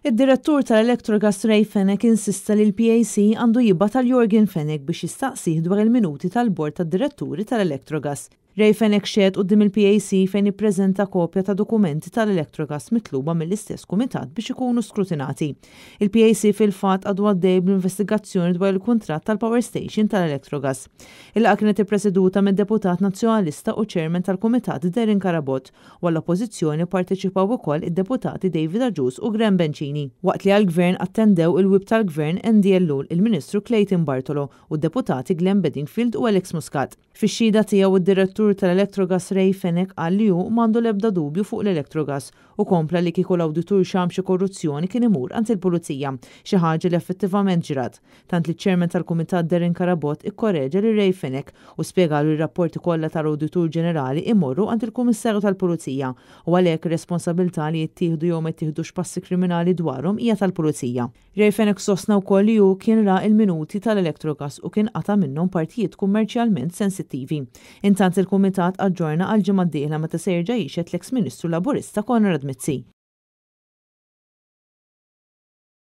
Id-Direttur tal-Electrogas Ray Fenech insista li l-PAC għandu jibgħat għal Yorgen Fenech biex jistaqsih dwar il-minuti tal-Bord tad-Diretturi tal-Electrogas. Ray Fenech xehed quddiem il-PAC fejn ippreżenta kopja ta' dokumenti tal-Electrogas mitluba mill-istess kumitat biex ikunu skrutinati. Il-PAC fil-fatt għadu għaddej bl-investigazzjoni dwar il-kuntratt tal-power station tal-Electrogas. Il-laqgħa kienet ippreseduta mid-Deputat Nazzjonalista u Chairman tal-Kumitat Darren Carabott u għall-Oppożizzjoni pparteċipaw ukoll id-Deputati David Agius u Graham Bencini, waqt li għall-Gvern attendew il-Whip tal-Gvern Andy Ellul, il-Ministru Clayton Bartolo u d-Deputati Glenn Bedingfield u Alex Muscat. Fix-xhieda tiegħu d-Direttur tal-Electrogas Ray Fenech qal li hu m'għandu l-ebda dubju fuq l-Electrogas u kompla li kieku l-awditur xamm xi korruzzjoni kien imur għand il-Pulizija, xi ħaġa li effettivament ġrat. Tant li ċ-Chairman tal-Kumitat Darren Carabott ikkoreġa lil Ray Fenech u spjegalu li r-rapporti kollha tal-Awditur Ġenerali imorru għand il-Kummissarju tal-Pulizija u għalhekk ir-responsabilità li jittieħdu jew ma jittieħdux passi kriminali dwarhom hija tal-Pulizija. Ray Fenech sostna wkoll li hu kien ra l-minuti tal-Electrogas u kien qata' minnhom partijiet kummerċjalment sensittivi. Intant il-Kumitat aġġorna għall-ġimgħa d-dieħla meta se jerġa' jixhed l-eks Ministru Laburista Konrad Mizzi.